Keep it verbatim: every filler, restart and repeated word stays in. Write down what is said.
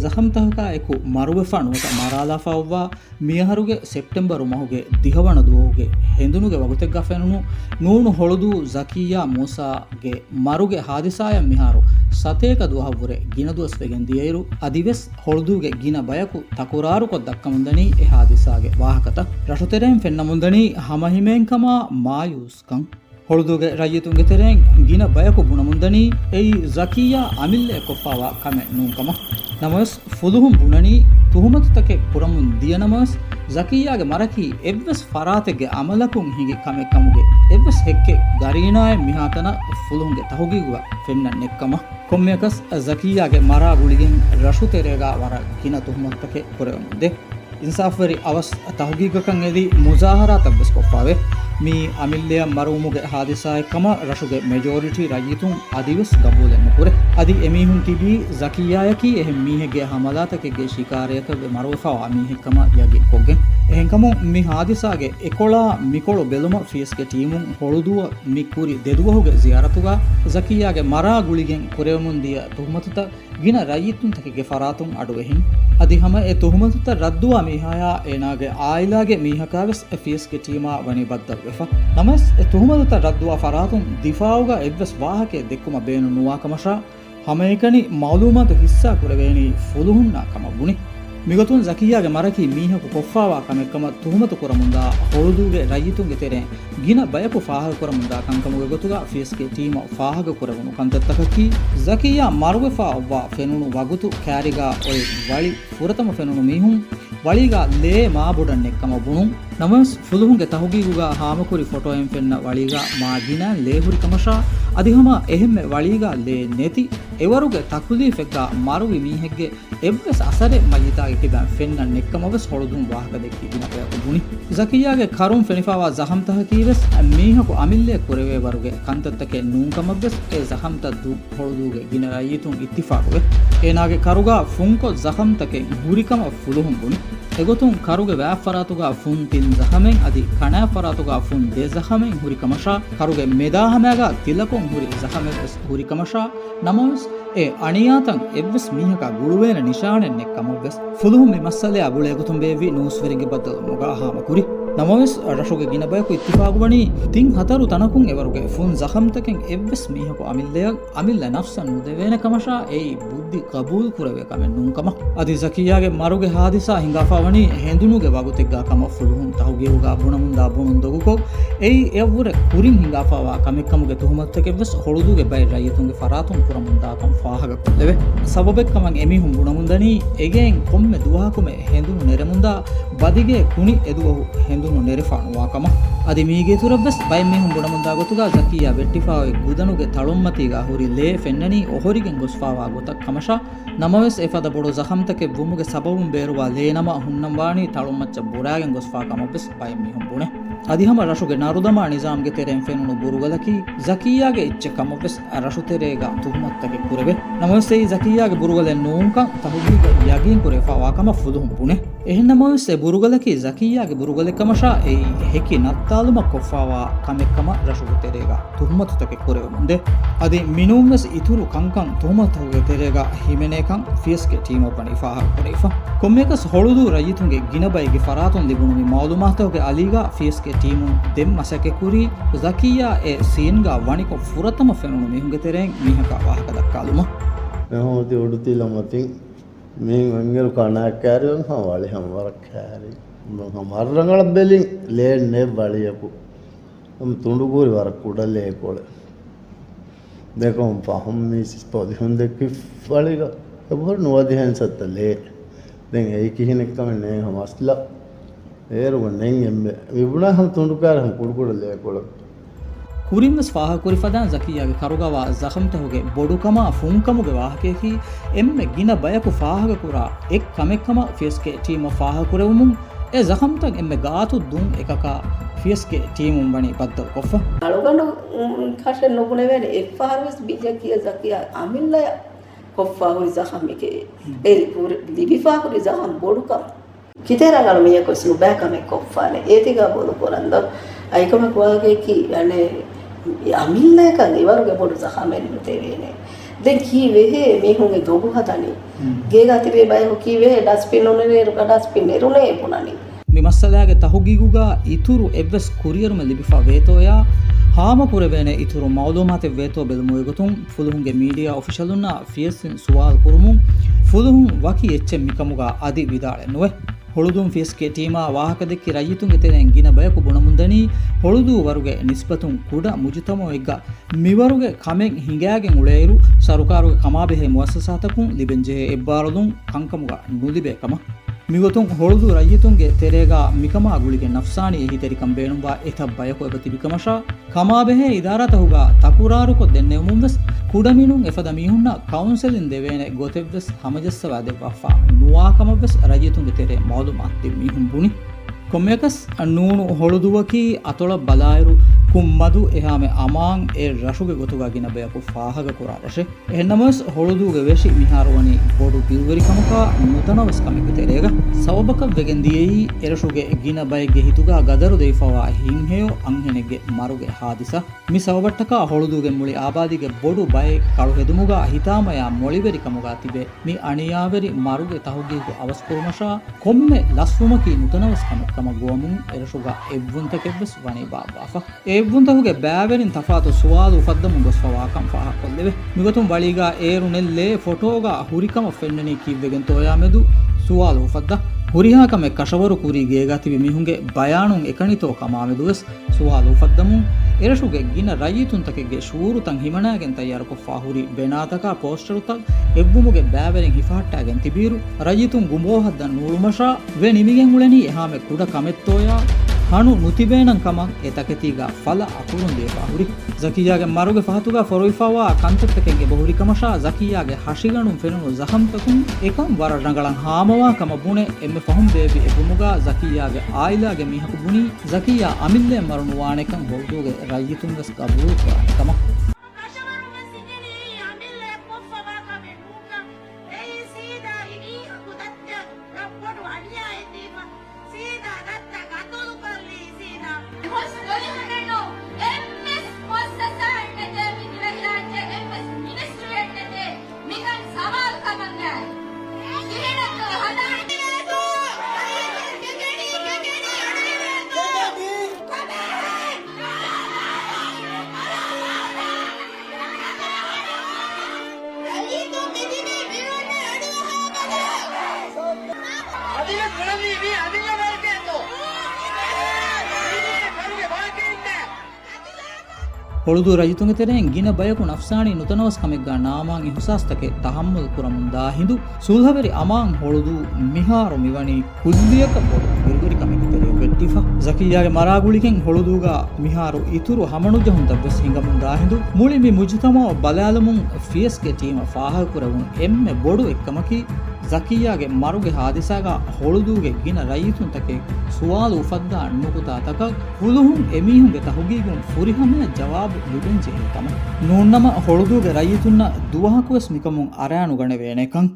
ޒަޚަމްތަކާއެކު މަރުވެފާ ނުވަތަ މަރާލާފާ އޮއްވާ މިއަހަރުގެ ސެޕްޓެމްބަރު މަހުގެ ދިހަވަނަ ދުވަހުގެ ހެނދުނުގެ ވަގުތެއްގަ ފެނުނު ނޫނު ހޮޅުދޫ ޒަކިއްޔާ މޫސާގެ މަރުގެ ހާދިސާއަށް މިހާރު ސަތޭކަ ދުވަހަށްވުރެ ގިނަ ދުވަސް ވެގެން ދިޔައިރު، އަދިވެސް ހޮޅުދޫގެ ގިނަ ބަޔަކު ތަކުރާރުކޮށް ދައްކަމުންދަނީ އެ ހާދިސާގެ ވާހަކަތައް. ރަށުތެރެއިން ފެންނަމުންދަނީ ހަމަހިމޭންކަމާ މާޔޫސްކަން. ހޮޅުދޫގެ ރައްޔިތުންގެ ތެރެއިން ގިނަ ބަޔަކު ބުނަމުންދަނީ އެއީ ޒަކިއްޔާ އަމިއްލައަށް ކޮށްފާވާ ކަމެއް ނޫންކަމަށް. ނަމަވެސް، ފުލުހުން ބުނަނީ، ތުހުމަތުތަކެއް ކުރަމުން ދިޔަ ނަމަވެސް، ޒަކިއްޔާގެ މަރަކީ އެއްވެސް ފަރާތެއްގެ އަމަލަކުން ހިނގި ކަމެއް ކަމުގެ އެއްވެސް ހެއްކެއް ގަރީނާއެއް މިހާތަނަށް ފުލުހުންގެ ތަހުގީގުގަ ފެންނަން ނެތްކަމަށް. ކޮންމެއަކަސް، ޒަކިއްޔާގެ މަރާ ގުޅިގެން ރަށު ތެރޭގަ ވަރަށް ގިނަ ތުހުމަތުތަކެއް ކުރެވެމުންދޭ. އިންސާފުވެރި އަވަސް ތަހުގީގަކަށް އެދި މުޒާހަރާތައްވެސް ކޮށްފާވޭ. މިއީ އަމިއްލައަށް މަރުވުމުގެ ހާދިސާއެއް ކަމަށް ރަށުގެ މެޖޯރިޓީ ރައްޔިތުން އަދިވެސް ގަބޫލެއް ނުކުރޭ. އަދި އެމީހުން ތިބީ ޒަކިއްޔާއަކީ އެހެން މީހެއްގެ ހަމަލާތަކެއްގެ ޝިކާރަޔަކަށްވެ މަރުވެފާވާ މީހެއްކަމަށް ޔަގީންކޮށްގެން. އެހެންކަމުން މި ހާދިސާގެ އެކޮޅާ މިކޮޅު ބެލުމަށް ފިޔަސްގެ ޓީމުން ހޮޅުދޫއަށް މި ކުރި ދެދުވަހުގެ ޒިޔާރަތުގަ ޒަކިއްޔާގެ މަރާ ގުޅިގެން ކުރެވެމުން ދިޔަ ތުހުމަތުތައް ގިނަ ރައްޔިތުންތަކެއްގެ ފަރާތުން އަޑުއެހިން. އަދި ހަމަ އެ ތުހުމަތުތައް ރައްދުވާ މީހާޔާ އޭނާގެ އާއިލާގެ މީހަކާވެސް އެ ފިޔަސްގެ ޓީމާ ވަނީ ބައްދަލުވެފަ. ނަމަވެސް، އެ ތުހުމަތުތައް ރައްދުވާ ފަރާތުން ދިފާއުގަ އެއްވެސް ވާހަކައެއް ދެއްކުމަށް ބޭނުން ނުވާ ކަމަށާ، ހަމައެކަނި މައުލޫމާތު ހިއްސާ ކުރެވޭނީ ފުލުހުންނާ ކަމަށް ބުނި. މިގޮތުން ޒަކިއްޔާގެ މަރަކީ މީހަކު ކޮށްފާވާ ކަމެއްކަމަށް ތުހުމަތު ކުރަމުންދާ ހޮޅުދޫގެ ރައްޔިތުންގެ ތެރެއިން ގިނަ ބަޔަކު ފާހަގަކުރަމުންދާ ކަންކަމުގެ ގޮތުގަ ފިޔަސްގެ ޓީމަށް ފާހަގަކުރެވުނު ކަންތައްތަކަކީ، ޒަކިއްޔާ މަރުވެފާ އޮއްވާ ފެނުނު ވަގުތު ކާރިގަ އޮތް ވަޅި ފުރަތަމަ ފެނުނު މީހުން ވަޅީގަ ލޭ މާބޮޑަށް ނެތްކަމަށް ބުނުން. ނަމަވެސް، ފުލުހުންގެ ތަހުގީގުގަ ހާމަކުރި ފޮޓޯއިން ފެންނަ ވަޅީގަ މާ ގިނަ ލޭ ހުރި ކަމަށާ، އަދި ހަމަ އެހެންމެ ވަޅީގަ ލޭ ނެތި އެވަރުގެ ތަކުލީފެއްގަ މަރުވި މީހެއްގެ އެއްވެސް އަސަރެއް މައްޔިތާގެ ކިބައިން ފެންނަން ނެތްކަމަށްވެސް ހޮޅުދޫން ވާހަކަ ދެއްކި ގިނަ ބަޔަކު ބުނި. ޒަކިއްޔާގެ ކަރުން ފެނިފާވާ ޒަހަމްތަކަކީވެސް މީހަކު އަމިއްލައަށް ކުރެވޭ ވަރުގެ ކަންތައްތަކެއް ނޫންކަމަށްވެސް އެ ޒަހަމްތައް ދޫ ހޮޅުދޫގެ ގިނަ ރައްޔިތުން އިއްތިފާގުވެ، އޭނާގެ ކަރުގަ ފުންކޮށް ޒަހަމްތަކެއް ހުރިކަމަށް ފުލުހުން ބުނި. އެގޮތުން ކަރުގެ ވާތްފަރާތުގަ ފުން ތިން ޒަހަމެއް އަދި ކަނާތްފަރާތުގަ ފުން ދެ ޒަހަމެއް ހުރިކަމަށާ، ކަރުގެ މެދާހަމައިގަ ތިލަކޮން ހުރި ޒަހަމެއްވެސް ހުރިކަމަށާ، ނަމަވެސް، އެ އަނިޔާތައް އެއްވެސް މީހަކާ ގުޅުވޭނެ ނިޝާނެއް ނެތްކަމަށްވެސް، ފުލުހުން މި މައްސަލަޔާ ގުޅޭގޮތުން ބޭއްވި ނޫސްވެރިންގެ ބައްދަލުވުމުގަ ހާމަކުރި. ނަމަވެސް، ރަށުގެ ގިނަ ބަޔަކު އިއްތިފާގުވަނީ، ތިން ހަތަރު ތަނަކުން އެވަރުގެ ފުން ޒަހަމްތަކެއް އެއްވެސް މީހަކު އަމިއްލަޔަށް، އަމިއްލަ ނަފްސަށް ނުދެވޭނެ ކަމަށާ، އެއީ ބުއްދި ޤަބޫލު ކުރެވޭ ކަމެއް ނޫންކަމަށް. އަދި ޒަކިއްޔާގެ މަރުގެ ހާދިސާ ހިނގާފާވަނީ ހެނދުނުގެ ވަގުތެއްގާ ކަމަށް ފުލުހުން ތަހުގީގުގާ ބުނަމުންދާ ބުނުން ދޮގުކޮށް، އެއީ އެއަށްވުރެ ކުރިން ހިނގާފާވާ ކަމެއްކަމުގެ ތުހުމަތުތަކެއްވެސް ހޮޅުދޫގެ ބައެއް ރައްޔިތުންގެ ފަރާތުން ކުރަމުންދާކަން ފާހަގަކޮށްލެވޭ. ސަބަބެއްކަމަށް އެމީހުން ބުނަމުންދަނީ، އެގެއިން ކޮންމެ ދުވަހަކުމެ ހެނދުނު ނެރެމުންދާ ބަދިގެ ކުނި އެދުވަހު ހެނދުނު ނެރެފާ ނުވާކަމަށް. އަދި މީގެ އިތުރަށްވެސް ބައެއް މީހުން ބުނަމުންދާ ގޮތުގަ ޒަކިއްޔާ ވެއްޓިފާ އޮތް ގުދަނުގެ ތަޅުންމަތީގަ ހުރި ލޭ ފެންނަނީ އޮހޮރިގެން ގޮސްފާވާ ގޮތަށް ކަމަށާ، ނަމަވެސް، އެފަދަ ބޮޑު ޒަޚަމްތަކެއް ވުމުގެ ސަބަބުން ބޭރުވާ ލޭ ނަމަ ހުންނަން ވާނީ ތަޅުންމައްޗަށް ބުރާގެން ގޮސްފާ ކަމަށްވެސް ބައެއް މީހުން ބުނޭ. އަދި ހަމަ ރަށުގެ ނަރުދަމާ ނިޒާމްގެ ތެރެއިން ފެނުނު ބުރުގަލަކީ ޒަކިއްޔާގެ އެއްޗެއް ކަމަށްވެސް ރަށުތެރޭގަ ތުހުމަތުތަކެއް ކުރެވޭ. ނަމަވެސް، އެއީ ޒަކިއްޔާގެ ބުރުގަލެއް ނޫންކަން ތަހުގީގަށް ޔަގީން ކުރެވިފާވާ ކަމަށް ފުލުހުން ބުނޭ. އެހެން ނަމަވެސް، އެ ބުރުގަލަކީ ޒަކިއްޔާގެ ބުރުގަލެއް ކަމަށާ، އެއީ ހެކި ނައްތާލުމަށް ކޮށްފާވާ ކަމެއް ކަމަށް ރަށުގެ ތެރޭގަ ތުހުމަތުތަކެއް ކުރެވެމުންދޭ. އަދި މިނޫންވެސް އިތުރު ކަންކަން ތުހުމަތުތަކުގެ ތެރޭގަ ހިމެނޭކަން ފިޔަސްގެ ޓީމަށް ވަނީ ފާހަގަކުރެވިފަ. ކޮންމެއަކަސް ހޮޅުދޫ ރައްޔިތުންގެ ގިނަ ބައެއްގެ ފަރާތުން ލިބުނު މި މައުލޫމާތުތަކުގެ އަލީގަ ފިޔަސްގެ ޓީމުން ދެން މަސައްކަތްކުރީ ޒަކިއްޔާ އެ ސީންގަ ވަނިކޮށް ފުރަތަމަ ފެނުނު މީހުންގެ ތެރެއިން މީހަކާ ވާހަކަ ދައްކާލުމަށް. މެހުމަތި އުޑުތިލަމަތިން މީން އެންގެރު ކަނާ ކާރި ވަން ހަމަ ވަޅި ހަމަ ވަރަށް ކާރި. ހަމަ މަށްރަނގަޅަށް ބެލިން ލޭން ނެއް ވަޅިޔަކު. ހަމަ ތުނޑުގޫރި ވަރަށް ކުޑަ ލޭކޮޅެއް. ދެކޮން ފަހުން މީސިސް ޕޮލިހުން ދެއްކި ފަޅިގަ އެބަހުރި ނުވަދިހައިން ސައްތަ ލޭ. ދެން އެއީ ކިހިނެއްކަމެއް ނޭނގެ ހަމަ އަސްލަށް އޭރުގަ ނެން އެންމެ މިބުނާ ހަމަ ތުނޑުކާރި ހަމަ ކުޑަކުޑަ ލޭކޮޅެއް. ކުރިންވެސް ފާހަގަކުރި ފަދައިން ޒަކިއްޔާގެ ކަރުގަވާ ޒަޚަމްތަހުގެ ބޮޑުކަމާ ފުންކަމުގެ ވާހަކަޔަކީ އެންމެ ގިނަ ބަޔަކު ފާހަގަކުރާ އެއް ކަމެއްކަމަށް ފިޔަސްގެ ޓީމަށް ފާހަގަކުރެވުމުން އެ ޒަޚަމްތައް އެންމެ ގާތު ދުން އެކަކާ ފިޔަސްގެ ޓީމުން ވަނީ ބައްދަލުކޮށްފަ. އަޅުގަނޑު ކަށެއް ނުބުނެވޭނެ އެއްފަހަރުވެސް މި ޒަކިއްޔާ ޒަކިއްޔާ އަމިއްލަޔަށް ކޮށްފާ ހުރި ޒަޚަމެކޭ. އެ ލިބިފާ ހުރި ޒަޚަމް ބޮޑުކަމަށް. ކިތައް ރަނގަޅު މީހަކުވެސް ނުބައި ކަމެއް ކޮށްފާނެ. އޭތި ގަބޫލު ކުރަން ދޯ. އައިކަމެއް ވާގެކީ، އަނެއް، އަމިއްލައަކަށް އިވަރުގެ ބޮޑު ޒަޚަމެއް ނުދެވޭނެ. ދެން ކީއްވެހޭ މީހުންގެ ދޮގު ހަދަނީ؟ މް. ގޭގާ ތިބޭ ބަޔަކު ކީއްވެހޭ ޑަސްބިން އޮނެރޭރުގަ ޑަސްބިން ނެރުނޭ ބުނަނީ؟ މި މައްސަލާގެ ތަހުގީގުގަ އިތުރު އެއްވެސް ކުރިއެރުމެއް ލިބިފަ ވޭތޯޔާ، ހާމަކުރެވޭނެ އިތުރު މައުލޫމާތެއް ވޭތޯ ބެލުމުގެ ގޮތުން ފުލުހުންގެ މީޑިއާ އޮފިޝަލުންނާ ފިޔަސްއިން ސުވާލު ކުރުމުން ފުލުހުން ވަކި އެއްޗެއް މިކަމުގަ އަދި ވިދާޅެއް ނުވޭ. ހޮޅުދޫން ފިޔަސްގެ ޓީމާ ވާހަކަދެއްކި ރައްޔިތުންގެ ތެރެއިން ގިނަ ބަޔަކު ބުނަމުންދަނީ، ހޮޅުދޫ ވަރުގެ ނިސްބަތުން ކުޑަ މުޖުތަމަޢެއްގަ މިވަރުގެ ކަމެއް ހިނގާގެން އުޅޭއިރު، ސަރުކާރުގެ ކަމާބެހޭ މުއައްސަސާތަކުން ލިބެންޖެހޭ އެއްބާރުލުން ކަންކަމުގަ ނުލިބޭ ކަމަށް. މިގޮތުން ހޮޅުދޫ ރައްޔިތުންގެ ތެރޭގަ މިކަމާ ގުޅިގެން ނަފްސާނީ އެހީތެރިކަން ބޭނުންވާ އެތައް ބަޔަކު އެބަ ތިބި ކަމަށާ، ކަމާބެހޭ އިދާރާތަކުގަ ތަކުރާރުކޮށް ދެންނެވުމުން ވެސް ކުޑަމިނުން އެފަދަ މީހުންނަށް ކައުންސެލިން ދެވޭނެ ގޮތެއް ވެސް ހަމަޖައްސަވާ ދެއްވާފަ ނުވާ ކަމަށް ވެސް ރައްޔިތުންގެ ތެރޭ މައުލޫމާތު ދިން މީހުން ބުނި. ކޮންމެއަކަސް ނޫނު ހޮޅުދޫއަކީ އަތޮޅަށް ބަލާއިރު ކުންމަދު އެހާމެ އަމާން އެ ރަށުގެ ގޮތުގަ ގިނަ ބަޔަކު ފާހަގަކުރާ ރަށެއް. އެހެންނަމަވެސް، ހޮޅުދޫގެ ވެށި މިހާރު ވަނީ ބޮޑު ބިރުވެރިކަމަކާ ނުތަނަވަސްކަމެއްގެ ތެރޭގަ. ސަބަބަކަށް ވެގެން ދިޔައީ، އެރަށުގެ ގިނަ ބައެއްގެ ހިތުގަ ގަދަރު ދެވިފަވާ ހިތްހެޔޮ އަންހެނެއްގެ މަރުގެ ހާދިސާ. މި ސަބަބަށްޓަކާ ހޮޅުދޫގެ މުޅި އާބާދީގެ ބޮޑު ބައެއް ކަޅު ހެދުމުގަ ހިތާމަޔާ މޮޅިވެރިކަމުގަ ތިބޭ މި އަނިޔާވެރި މަރުގެ ތަހުގީގު އަވަސްކުރުމަށާ، ކޮންމެ ލަސްވުމަކީ ނުތަނަވަސް ކަމެއް ކަމަށް ގޮވަމުން އެރަށުގަ އެއްވުންތަކެއްވެސް ވަނީ ބާއްވާފަ. އެ އެއްވުންތަކުގެ ބައިވެރިން ތަފާތު ސުވާލު އުފައްދަމުން ގޮސްފަވާކަން ފާހަގަކޮށްލެވޭ. މިގޮތުން ވަޅީގަ އޭރު ނެއްލޭ ފޮޓޯގަ ހުރިކަމަށް ފެންނަނީ ކީއްވެގެންތޯޔާމެދު ސުވާލު އުފައްދާ. ހުރިހާ ކަމެއް ކަށަވަރު ކުރީ ގޭގަ ތިބި މީހުންގެ ބަޔާނުން އެކަނިތޯ ކަމާމެދުވެސް ސުވާލު އުފައްދަމުން، އެރަށުގެ ގިނަ ރައްޔިތުންތަކެއްގެ ޝުޢޫރުތައް ހިމަނާގެން ތައްޔާރުކޮށްފާ ހުރި ބެނާތަކާ ޕޯސްޓަރުތައް އެއްވުމުގެ ބައިވެރިން ހިފަހައްޓާގެން ތިބިއިރު، ރައްޔިތުން ގުނބޯހައްދަން ނޫޅުމަށާ ވެ ނިމިގެން އުޅެނީ އެހާމެ ކުޑަ ކަމެއްތޯޔާ ހަނު ނުތިބޭނަން ކަމަށް އެ ތަކެތީގަ ފަލަ އަކުރުން ދިޔަފާ ހުރި. ޒަކިއްޔާގެ މަރުގެ ފަހަތުގަ ފޮރުވިފާވާ ކަންތައްތަކެއް އެބަހުރި ކަމަށާ، ޒަކިއްޔާގެ ހަށިގަނޑުން ފެނުނު ޒަހަމްތަކުން އެކަން ވަރަށް ރަނގަޅަށް ހާމަވާ ކަމަށް ބުނެ، އެންމެ ފަހުން ބޭއްވި އެއްވުމުގަ ޒަކިއްޔާގެ އާއިލާގެ މީހަކު ބުނީ، ޒަކިއްޔާ އަމިއްލައަށް މަރު ނުވާނެކަން ހޮޅުދޫގެ ރައްޔިތުން ވެސް ގަބޫލު ކުރާނެ ކަމަށް. ކަށަވަރުން ވެސް އިނގެނީ އަމިއްލައަށް ކޮށްފަވާ ކަމެއް ނޫންކަން. އެއީ ސީދާ އެ މީހަކު ދައްތަ ބޮޑު އަނިޔާއެއް ދީފަ. ސީދާ ދައްތަ ގަތުލު ކޮށްލީ ސީދާ. ހުސް ދޮރިހަމެނު އެއްވެސް މުއައްސަސާއެއް ނެތޭ، މި ދިވެހިރާއްޖެ އެއްވެސް މިނިސްޓްރީއެއް ނެތޭ. މިކަން ސަވާލު ކަމަށް ނާން. ކިހިނެއްތޯ ހަދާނީ؟ ހޮޅުދޫ ރައްޔިތުންގެ ތެރެއިން ގިނަ ބަޔަކު ނަފްސާނީ ނުތަނަވަސްކަމެއްގަ ނާމާން އިހުސާސްތަކެއް ތަހައްމަލު ކުރަމުންދާ ހިނދު، ސުލްހަވެރި އަމާން ހޮޅުދޫ މިހާރު މިވަނީ ކުއްލިއަކަށް ބޮޑު ބިރުވެރިކަމެއްގެ ތެރެއަށް ވެއްޓިފަ. ޒަކިއްޔާގެ މަރާގުޅިގެން ހޮޅުދޫގަ މިހާރު އިތުރު ހަމަނުޖަހުންތައް ވެސް ހިނގަމުންދާ ހިނދު، މުޅި މި މުޖުތަމަޢު ބަލާލުމުން ފިޔަސްގެ ޓީމަށް ފާހަގަކުރެވުނު އެންމެ ބޮޑު އެއްކަމަކީ، ޒަކިއްޔާގެ މަރުގެ ހާދިސާގަ ހޮޅުދޫގެ ގިނަ ރައްޔިތުންތަކެއް ސުވާލު އުފައްދާ ނުކުތާތަކަށް ފުލުހުން އެމީހުންގެ ތަހުގީގުން ފުރިހަމަޔަށް ޖަވާބު ލިބެންޖެހޭ ކަމަށް. ނޫންނަމަ ހޮޅުދޫގެ ރައްޔިތުންނަށް ދުވަހަކުވެސް މިކަމުން އަރާނުގަނެވޭނެކަން.